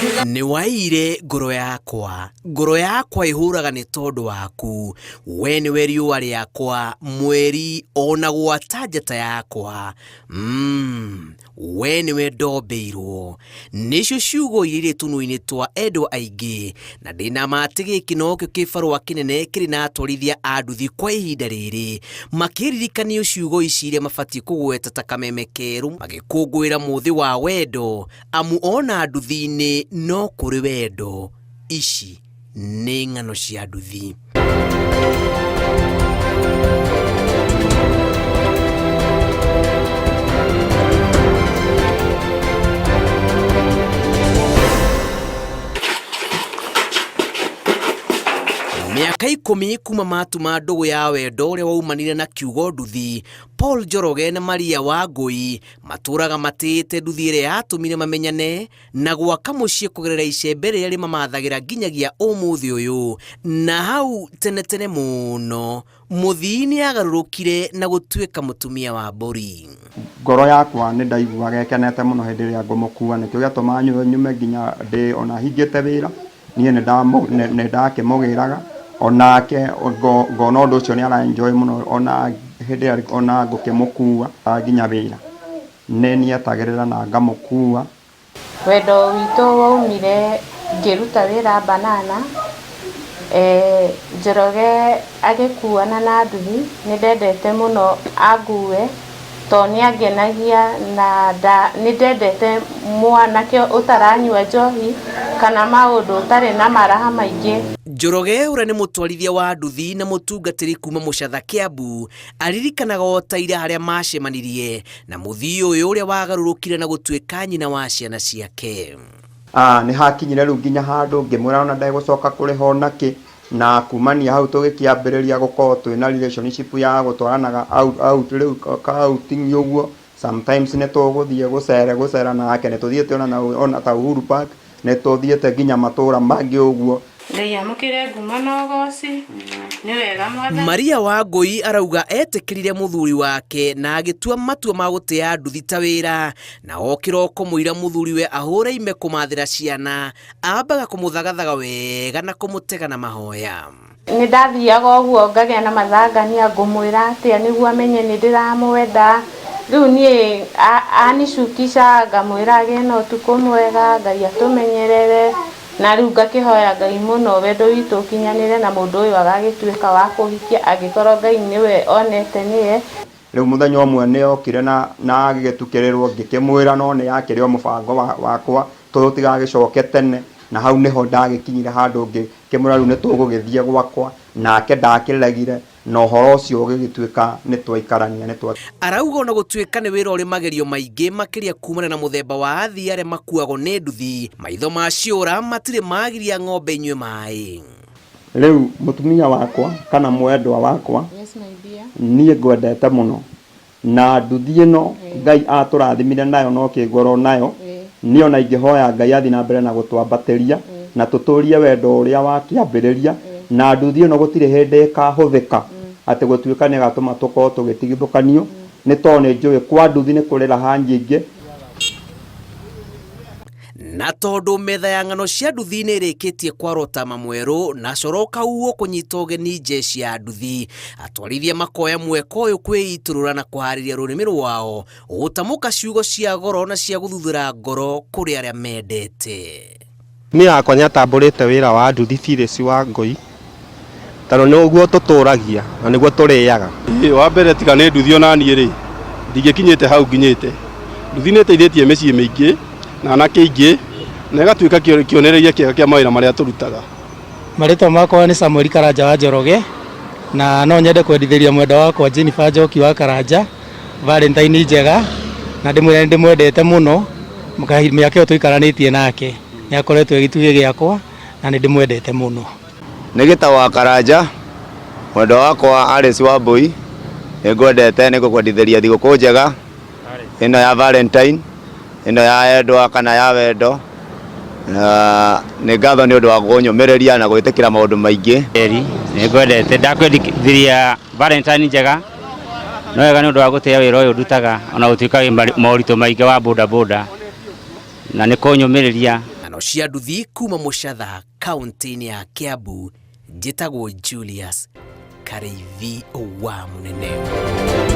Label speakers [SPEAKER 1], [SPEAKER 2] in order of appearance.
[SPEAKER 1] Nĩ waiyire ngoro yakwa, ngoro yakwa ĩhũraga nĩ tondũ waku, we nĩwe riũa rĩakwa, mweri ona gwata njata yakwa. We nĩwe ndombĩirwo. Nĩcio ciugo iria irĩ tũnua-inĩ twa endwa aingĩ, na ndĩna ma atĩ gĩkĩ nokĩo kĩbarũa kĩnene kĩrĩ na atwarithia a nduthi kwa ihinda rĩrĩ, makĩririkanio ciugo ici iria mabatiĩ kũgweta ta kameme kerũ magĩkũngũĩra mũthĩ wa wendo, amu ona nduthi-inĩ no kũrĩ wendo. Ici nĩ ng'ano cia nduthi. Mĩaka 10 kuma matuma ndũgũ ya wendo ũrĩa waumanire na kiugo nduthi, Paul Njoroge na Maria Wangũi matũraga matĩĩte nduthi ĩrĩa yatũmire mamenyane na gwaka mũciĩ kũgerera icembe rĩrĩa rĩmamathagĩra nginyagia ũmũthĩ ũyũ. Na hau tene tene mũno, mũthii nĩagarũrũkire na gũtuĩka mũtumia wa mbũri.
[SPEAKER 2] Ngoro yakwa nĩ ndaiguaga ĩkenete mũno hĩndĩ ĩrĩa ngũmũkua, nĩkĩo gĩatũmaga nyume nginya ndĩ ona hingĩte wĩra, niĩ nĩ ndakĩmũgĩraga, onake ngona ũndũ ũcio nĩ ara enjoy mũno ona hĩndĩ ĩrĩa ona ngũkĩmũkua nginya wĩra. Nĩ nietagĩrĩra na ngamũkua.
[SPEAKER 3] Wendo witũ waumire ngĩruta wĩra Banana, Njoroge agĩkuana na nduthi, nĩ ndendete mũno angue tondũ nĩ angenagia na nĩ ndendete mwanake ũtaranyua njohi kana maũndũ ũtarĩ na maraha maingĩ.
[SPEAKER 1] Njoroge ũrĩa nĩ mũtwarithia wa nduthi na mũtungatĩri kuma Mũcatha Kiambu, aririkanaga o ta ira harĩa macemanirie na mũthii ũyũ ũrĩa wagarũrũkire na gũtuĩka nyina wa ciana ciake.
[SPEAKER 2] Nĩ hakinyire rĩu nginya handũ ngĩmwĩra ona ndegũcoka kũrĩha ona kĩ, na kumania hau tũgĩkĩambĩrĩria gũkorwo twĩna relationship ya gũtwaranaga out rĩu ka outing ũguo. Sometimes nĩ tũgũthiĩ gũcera nake, nĩ tũthiĩte ona ta Uhuru Park, nĩ tũthiĩte nginya matũra mangĩ ũguo.
[SPEAKER 3] Ngai amũkĩre ngumo na ũgoci, nĩ wega Mwathani.
[SPEAKER 1] Maria Wangũi arauga etĩkĩrire mũthuri wake na agĩtua matua ma gũtĩa nduthi ta wĩra, na o kĩroko mũira mũthuriwe ahũre ime kũmathĩra ciana, ambaga kũmũthagathaga wega na kũmũtega na mahoya.
[SPEAKER 3] Nĩ ndathiaga ũguo ngagĩa na mathangania ngũmwĩra atĩa nĩguo amenye nĩ ndĩramwenda. Rĩu niĩ anicukisha ngamwĩra agĩe na ũtukũ mwega, Ngai atũmenyerere, na rĩu ngakĩhoya Ngai mũno wendo witũ ũkinyanĩre na mũndũ ũyũ agagĩtuĩka wa kũhikia angĩkorwo Ngai nĩwe onete nĩye.
[SPEAKER 2] Rĩu mũthenya ũmwe nĩ okire na agĩgĩtukĩrĩrwo ngĩkĩmwĩra no nĩ yakĩrĩ o mũbango wakwa tũtigagĩcoke tene, na hau nĩho ndagĩkinyire handũ ngĩkĩmwĩra rĩu nĩ tũgũgĩthiĩ gwakwa, nake ndakĩregire, na ũhoro ũcio ũgĩgĩtuĩka nĩ twaikarania, nĩ twa-
[SPEAKER 1] Arauga ona gũtuĩka nĩ wĩra ũrĩ magerio maingĩ makĩria kumana na mũthemba wa athii arĩa makuagwo nĩ nduthi, maitho ma ciũra matirĩ magiria ng'ombe inyue maĩ.
[SPEAKER 2] Rĩu mũtumia wakwa kana mwendwa wakwa,
[SPEAKER 3] Yes, my dear.
[SPEAKER 2] niĩ ngwendete mũno, na nduthi ĩno Ngai atũrathimire nayo no kĩngorwo nayo, niĩ ona ingĩhoya Ngai athiĩ na mbere na gũtwambatĩria na tũtũrie wendo ũrĩa wakĩambĩrĩria, na nduthi ĩno gũtirĩ hĩndĩ ĩkahũthĩka atĩ gũtuĩka nĩ ĩgatũma tũkorwo tũgĩtigithũkanio, nĩ tondũ nĩ njũĩ kwa nduthi nĩ kũrĩ raha nyingĩ.
[SPEAKER 1] Na tondũ metha ya ng'ano cia nduthi nĩ ĩrĩkĩtie kwarwo tama mwerũ na coro ũkauo kũnyita ũgeni jeshi ya nduthi, atwarithia makoya mweke ũyũ kwĩitũrũra na kũharĩria rũrĩmĩ rwao gũtamũka ciugo cia goro na cia gũthuthĩra ngoro kũrĩ arĩa mendete.
[SPEAKER 4] Niĩ yakwa nĩatambũrĩte wĩra wa nduthi Phyllis Wangũi, tondũ nĩguo tũtũragia na nĩguo tũrĩaga.
[SPEAKER 5] Wa mbere tiga nĩ nduthi ona niĩ rĩ, ndingĩkinyĩte hau nginyĩte. Nduthi nĩ ĩteithĩtie mĩciĩ mĩingĩ na anake aingĩ na ĩgatuĩka kĩonereria kĩega kĩa mawĩra marĩa tũrutaga.
[SPEAKER 6] Marĩtwa makwa nĩ Samuel Karanja wa Njoroge, na no nyende kwendithĩria mwendwa wakwa Jennifer Njoki wa Karanja Valentine njega, na ndĩmwĩre nĩ ndĩmwendete mũno, mĩaka ĩyo tũikaranĩtie nake nĩ akoretwo e gĩtugĩ gĩakwa na nĩ ndĩmwendete mũno.
[SPEAKER 7] Nĩ Gĩta wa Karanja, mwendwa wakwa Alice Wambui, nĩ ngwendete, nĩ ngũkwendithĩria thigũkũ njega ĩno ya Valentine, ĩno ya endwa kana ya wendo, na nĩ ngatho nĩ ũndũ wa kũnyũmĩrĩria na gwĩtĩkĩra maũndũ maingĩ.
[SPEAKER 8] Eri, nĩ ngwendete, ndakwendithĩria Valentine njega, no wega nĩ ũndũ wa gũtĩa wĩra ũyũ ndutaga, ona gũtuĩka wĩ moritũ maingĩ wa boda boda, na nĩ kũnyũmĩrĩria.
[SPEAKER 1] Ng'ano Ng'ano cia nduthi kuma Mũcatha kaunti-inĩ ya Kiambu, njĩtagwo Julius Karĩithi wa Mũnene.